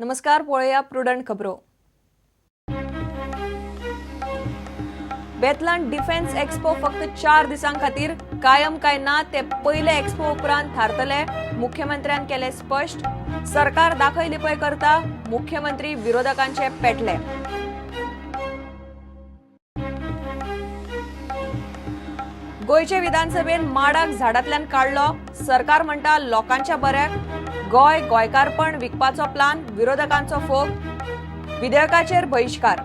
नमस्कार, पळोवया प्रुडंट खबरो. बेतलान डिफेन्स एक्स्पो फक्त 4 दिसां खातीर, कायम काय ना ते पयले एक्स्पो उपरांत थारतले. मुख्यमंत्र्यान केले स्पश्ट. सरकार दाखय लिपय करता, मुख्यमंत्री विरोधकांचे पेटले. गोंयचे विधानसभेन माडाक झाडांतल्यान काडलो. सरकार म्हणटा लोकांच्या बऱ्याक. गोंय गोंयकारपण विकपाचो प्लान, विरोधकांचो फोग. विधेयकाचेर बहिश्कार.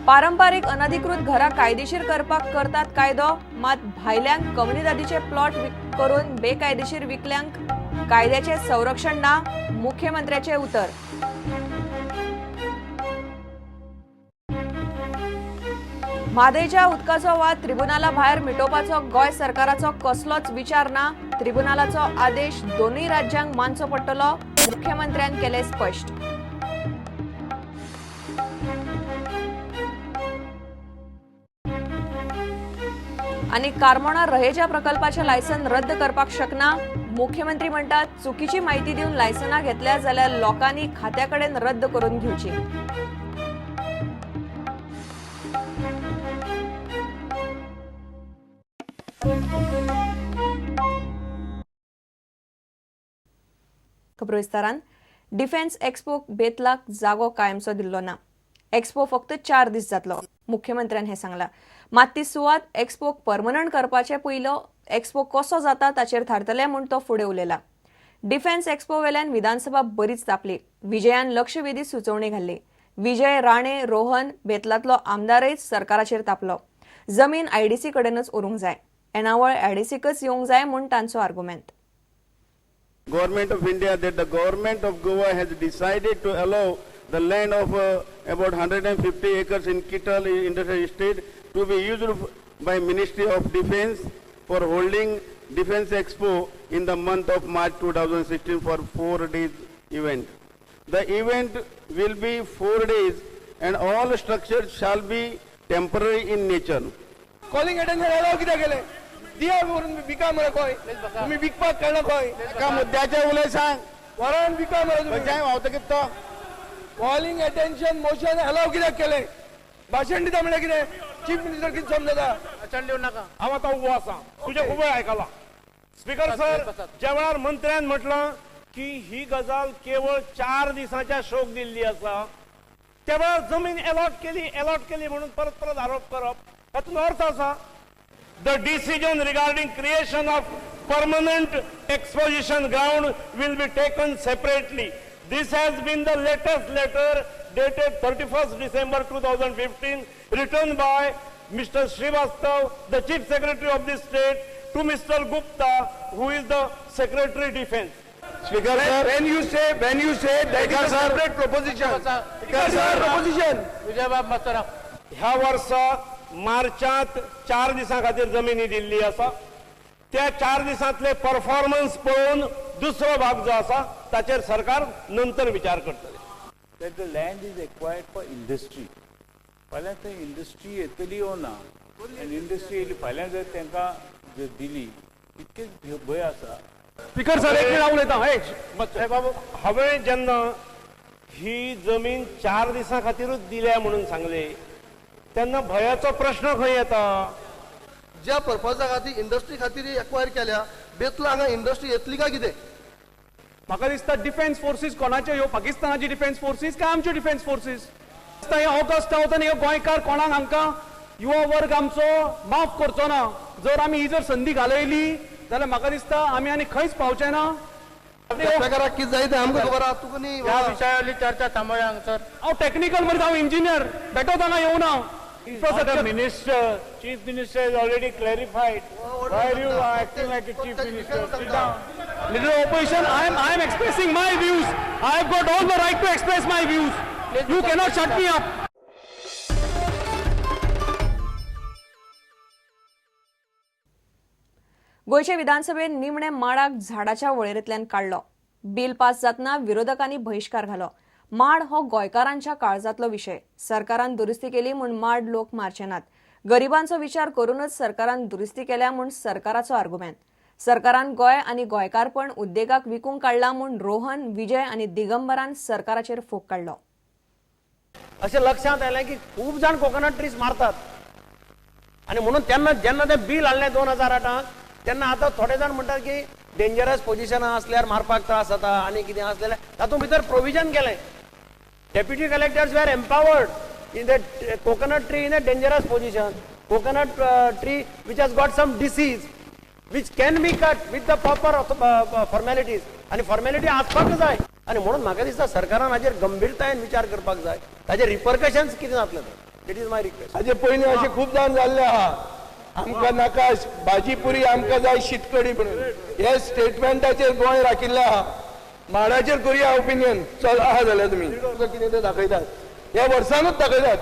पारंपारीक अनधिकृत घरां कायदेशीर करपाक करतात कायदो, मात भायल्यांक कम्युनिदादीचे प्लॉट करून बेकायदेशीर विकल्यांक कायद्याचे संरक्षण ना, मुख्यमंत्र्याचे उतर. म्हादयच्या उदकाचो वाद त्रिबुनाला भायर मिटोवपाचो गोंय सरकाराचो कसलोच विचार ना. त्रिबुनालाचो आदेश दोनूय राज्यांक मानचो पडटलो, मुख्यमंत्र्यान केले स्पश्ट. आनी कारमोणा रहेजा प्रकल्पाचे लायसन रद्द करपाक शकना. मुख्यमंत्री म्हणटात, चुकीची म्हायती दिवन लायसनां घेतल्या जाल्यार लोकांनी खात्या कडेन रद्द करून घेवची. खबरो विस्तारान. डिफेन्स एक्स्पोक बेतलाक जागो कायमचो दिल्लो ना. एक्स्पो फक्त 4 दीस जातलो, मुख्यमंत्र्यान हें सांगलां. मात ती सुवात एक्स्पोक परमनंट करपाचे पयलो एक्स्पो कसो जाता ताचेर थारतले म्हूण तो फुडें उलयला. डिफेन्स एक्स्पो वेल्यान विधानसभा बरीच तापली. विजयान लक्षवेधी सुचोवणी घाल्ली. विजय राणे, रोहन, बेतलांतलो आमदारय सरकाराचेर तापलो. जमीन आयडीसी कडेनच उरूंक जाय, येणावळ आयडीसीकच येवंक जाय म्हूण तांचो आर्गुमेंत. Government of India that the government of Goa has decided to allow the land of about 150 acres in Kittel Industrial Estate to be used by Ministry of Defence for holding Defence Expo in the month of March 2016 for 4 days event. The event will be 4 days and all structures shall be temporary in nature. Calling attention allow कित्याक केलें? दिया व्हरून विका मरे खंय, तुमी विकपाक काडना खंय. एका मुद्द्याचेर उलय सांग. वरान विका मरे तुमी. खंयच्याय व्हांवता कितें तो? कॉलिंग अटेन्शन मोशन अलाव कित्याक केलें? भाशण दिता म्हणल्यार कितें? चीफ मिनिस्टर कितें समजता? भाशण दिवं नाका. हांव आतां उबो आसा, तुजें खूब वेळ आयकलां. स्पिकर सर, ज्या वेळार मंत्र्यान म्हटलां की ही गजाल केवळ 4 दिसांच्या शोक दिल्ली आसा, त्या वेळार जमीन एलॉट केली एलॉट केली म्हणून परत परत आरोप करप तातूंत अर्थ आसा? The decision regarding creation of permanent exposition ground will be taken separately. This has been the latest letter dated 31st December 2015, written by Mr. Srivastav, the Chief Secretary of this state, to Mr. Gupta, who is the Secretary Defense. Speaker sir, When you say that is a Speaker, sir. separate proposition. Speaker, sir. Proposition. विजयबाब मातसो. ह्या वर्सा मार्चांत 4 दिसां खातीर जमिनी दिल्ली आसा. त्या 4 दिसांतले performance पळोवन दुसरो भाग जो आसा ताचेर सरकार नंतर विचार करतले. That the land is acquired for industry. फाल्यां थंय इंडस्ट्री येतली ओ ना, आनी इंडस्ट्री येयली फाल्यां जर तांकां जर दिली, इतकेच भंय आसा. स्पीकर सर, एक मिनिट, हांव उलयतां. हे बाबू, हांवें जेन्ना ही जमीन 4 दिसां खातीरूच दिल्या म्हणून सांगले तेन्ना भंयाचो प्रश्न खंय येता? ज्या पर्पजा खातीर, इंडस्ट्री खातीर एक्वायर केल्या, बेतला हांगा इंडस्ट्री येतली काय कितें? म्हाका दिसता डिफेन्स फोर्सीस कोणाच्यो ह्यो? पाकिस्तानाची डिफेन्स फोर्सीस काय आमच्यो डिफेन्स फोर्सीस? दिसता हे ऑगस्ट 1000 ह्यो गोंयकार कोणाक हांकां युवा वर्ग आमचो माफ करचो ना. जर आमी ही जर संदी घालयली जाल्यार म्हाका दिसता आमी आनी खंयच पावचे ना. केपेकाराक कितें जाय तें आमकां खबर आहा, तुका न्ही. ह्या विशयावयली चर्चा थांबोवया हांगसर. हांव टॅक्निकल मरे, हांव इंजिनियर, बेठोच हांगा येवना. The minister, chief minister has already clarified. Why are you acting like a chief minister? Sit down. Leader of Opposition, I am expressing my views. I have got all the right to express my views. You cannot shut me up. गोंयचे विधानसभेत निमणे माडाक झाडाच्या वळेरेंतल्यान काडलो. Bill pass जातना विरोधकांनी बहिश्कार घालो. माड हो गोंयकारांच्या काळजांतलो विशय. सरकारान दुरुस्ती केली म्हूण माड लोक मारचे नात. गरिबांचो विचार करूनच सरकारान दुरुस्ती केल्या म्हूण सरकाराचो आर्गुमेंत. सरकारान गोंय आनी गोंयकारपण उद्देगाक विकूंक काडला म्हूण रोहन, विजय आनी दिगंबरान सरकाराचेर फोग काडलो. अशें लक्षांत आयलें की खूब जाण कोकोनट ट्रीज मारतात आनी म्हणून तेन्ना जेन्ना तें बील हाडलें 2008 तेन्ना आतां थोडे जाण म्हणटात की डेंजरस पोजिशनां आसल्यार मारपाक त्रास जाता आनी कितें आसलें तातूंत भितर प्रोविजन केलें. Deputy collectors were empowered in the coconut tree in a dangerous position, coconut tree which has got some disease which can be cut with the proper formalities आनी फॉर्मेलिटी आसपाक जाय. आनी म्हणून म्हाका दिसता सरकारान हाजेर गंभीरतायेन विचार करपाक जाय, ताजे रिपरकशन्स कितें जातले ते. It is my request. हाजे पयलीं अशें खूब जाण जाल्ले आहा, आमकां नाका भाजी पुरी, आमकां जाय शीतकडी म्हणून. हे स्टेटमेंटाचेर गोंय राखिल्लें आहा. माडाचेर करुया ओपिनियन चल आहा जाल्यार तुमी कितें तें दाखयतात, ह्या वर्सानूच दाखयतात.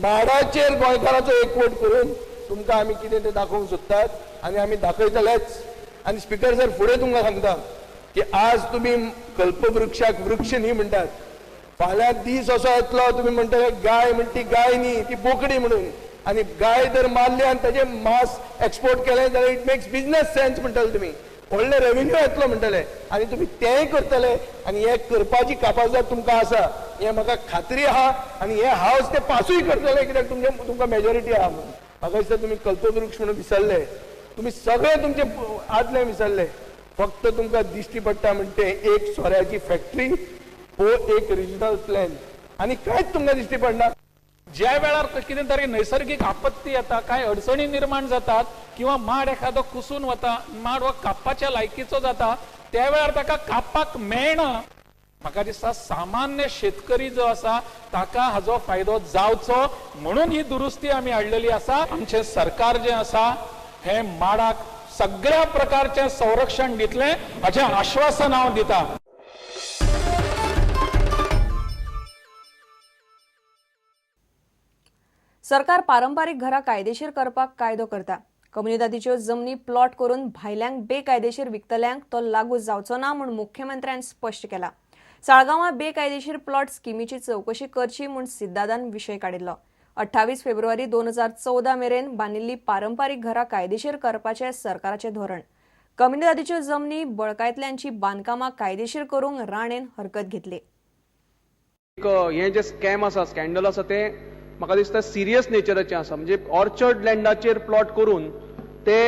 माडाचेर गोंयकाराचो एकवट करून तुमकां आमी कितें तें दाखोवंक सोदतात आनी आमी दाखयतलेच. आनी स्पिकर सर फुडें तुमकां सांगता की आज तुमी कल्पवृक्षाक वृक्ष न्ही म्हणटात, फाल्यां दीस असो येतलो तुमी म्हणटले गाय म्हण ती गाय न्ही ती बोकडी म्हणून. आनी गाय जर मारली आनी ताजें मांस एक्सपोर्ट केलें जाल्यार it makes business sense म्हणटले तुमी, व्हडले रेवेन्यू येतलो म्हणटले. आनी तुमी तेंय करतले आनी हें करपाची कापाजदाद तुमकां आसा हें म्हाका खात्री आहा. आनी हें हावस तें पासूय करतले कित्याक तुमकां मेजॉरिटी आहा म्हणून. म्हाका दिसता तुमी कल्पवृक्ष म्हणून विसरले, तुमी सगळे तुमचे आदले विसरले. फक्त तुमकां दिश्टी पडटा म्हणटे एक सोऱ्याची फॅक्टरी हो एक रिजनल प्लॅन आनी कांयच तुमकां दिश्टी पडना. ज्या वेळार कितें तरी नैसर्गिक आपत्ती येता, कांय अडचणी निर्माण जातात किंवा माड एखादो कुसून वता, माड हो कापपाच्या लायकीचो जाता, त्या वेळार ताका कापपाक मेळना. म्हाका दिसता सामान्य शेतकरी जो आसा ताका हाजो फायदो जावचो म्हणून ही दुरुस्ती आमी हाडलेली आसा. आमचें सरकार जें आसा हें माडाक सगळ्या प्रकारचें संरक्षण दितलें हाचें आश्वासन हांव दिता. सरकार पारंपारीक घरां कायदेशीर करपाक कायदो करता. कम्युनिदादीच्यो जमनी प्लॉट करून भायल्यांक बेकायदेशीर विकतल्यांक तो लागू जावचो ना म्हूण मुख्यमंत्र्यान स्पश्ट केला. साळगांवां बेकायदेशीर प्लॉट स्किमीची चवकशी करची म्हूण सिद्दादान विशय काडिल्लो. 28 फेब्रुवारी 2014 मेरेन बांदिल्ली पारंपारीक घरां कायदेशीर करपाचें सरकाराचें धोरण. कम्युनिदादीच्यो जमनी बळकायतल्यांची बांदकामां कायदेशीर करूंक राणेन हरकत घेतली. हें जें स्कॅम आसा, स्कॅन्डल आसा, तें म्हाका दिसता सिरियस नेचराचें आसा. म्हणजे ऑर्चर्ड लँडाचेर प्लॉट करून ते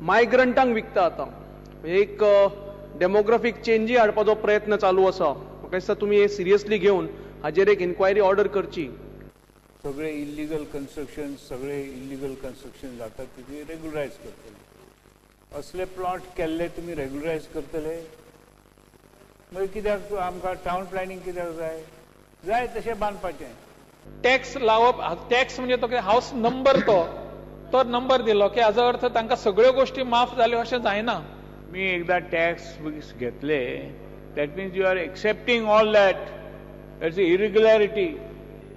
मायग्रंटांक विकता. आतां एक डेमोग्राफीक चेंजी हाडपाचो प्रयत्न चालू आसा. म्हाका दिसता तुमी हें सिरियसली घेवन हाजेर एक इन्क्वायरी ऑर्डर करची. सगळे इल्लिगल कन्स्ट्रक्शन, सगळे इल्लिगल कन्स्ट्रक्शन जाता ते रेगुलरायज करतले. असले प्लॉट केल्ले तुमी रेगुलरायज करतले मागीर कित्याक आमकां टावन प्लॅनिंग कित्याक जाय? जाय तशें बांदपाचें. टॅक्स लावप, टॅक्स म्हणजे तो हावस नंबर, तो नंबर दिलो की हाजो अर्थ तांकां सगळ्यो गोश्टी माफ जाल्यो अशें जायना. मी एकदा टॅक्स घेतले that means you are accepting all that, that's irregularity.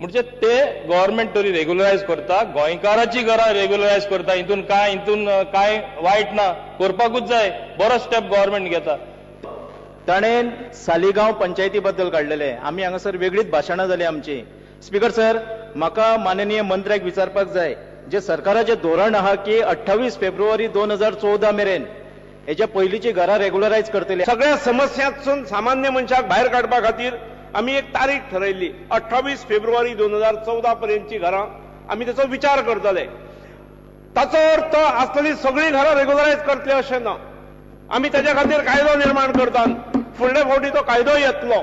म्हणजे ते गव्हर्मेंट तरी रेग्युलरायज करता, गोंयकाराची घरां रेग्युलरायज करता, हितून काय वायट ना, करपाकूच जाय. बरो स्टेप गव्हर्मेंट घेता. ताणें सालिगांव पंचायती बद्दल काडलेले, आमी हांगासर वेगळीच भाशणां जाली आमची. स्पीकर सर, म्हाका माननीय मंत्र्याक विचारपाक जाय, जे सरकाराचें धोरण आहा की 28 फेब्रुवारी 2014 मेरेन हेच्या पयलींची घरां रेग्युलरायज करतले. सगळ्या समस्यांतसून सामान्य मनशाक भायर काडपा खातीर आमी एक तारीख ठरयल्ली, 28 फेब्रुवारी 2014 पर्यंतची घरां आमी ताचो विचार करतले. ताचो अर्थ आसतली सगळीं घरां रेग्युलरायज करतले अशें ना. आमी ताच्या खातीर कायदो निर्माण करतात, फुडले फावटी तो कायदो येतलो.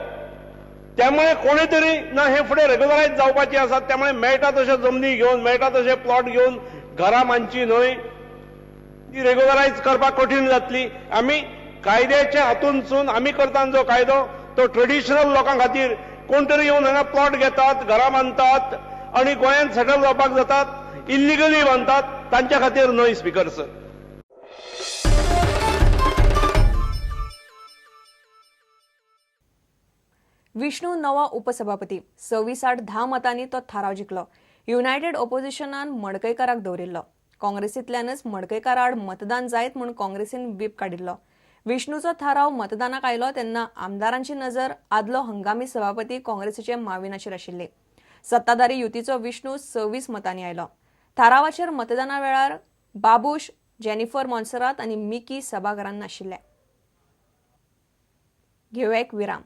त्यामुळे कोणी तरी ना हे फुडें रेग्युलरायज जावपाची आसा. त्यामुळे मेळटा तशे जमनी घेवन, मेळटा तशे प्लॉट घेवन घरां बांदची न्हय, ती रेग्युलरायज करपाक कठीण जातली. आमी कायद्याच्या हातूनसून आमी करता जो कायदो तो ट्रेडिशनल लोकां खातीर, कोण तरी येवन हांगा प्लॉट घेतात, घरां बांदतात आनी गोंयांत सेटल जावपाक जातात, इल्लिगली बांदतात, तांच्या खातीर न्हय. Speaker sir. Vishnu नवो उपसभापती 26-10 मतांनी तो थाराव जिखलो. युनायटेड ओपोजिशनान मडकयकाराक दवरिल्लो. काँग्रेसींतल्यानच मडकयकाराआड मतदान जायत म्हूण काँग्रेसीन व्हीप काडिल्लो. विष्णूचो थाराव मतदानाक आयलो तेन्ना आमदारांची नजर आदलो हंगामी सभापती काँग्रेसीचे माविनाचेर आशिल्ली. सत्ताधारी युतीचो विष्णू 26 मतांनी आयलो. थारावाचेर मतदाना वेळार बाबूश, जेनिफर मोन्सेरात आनी मिकी सभाघरांत नाशिल्ले. घेवया एक विराम.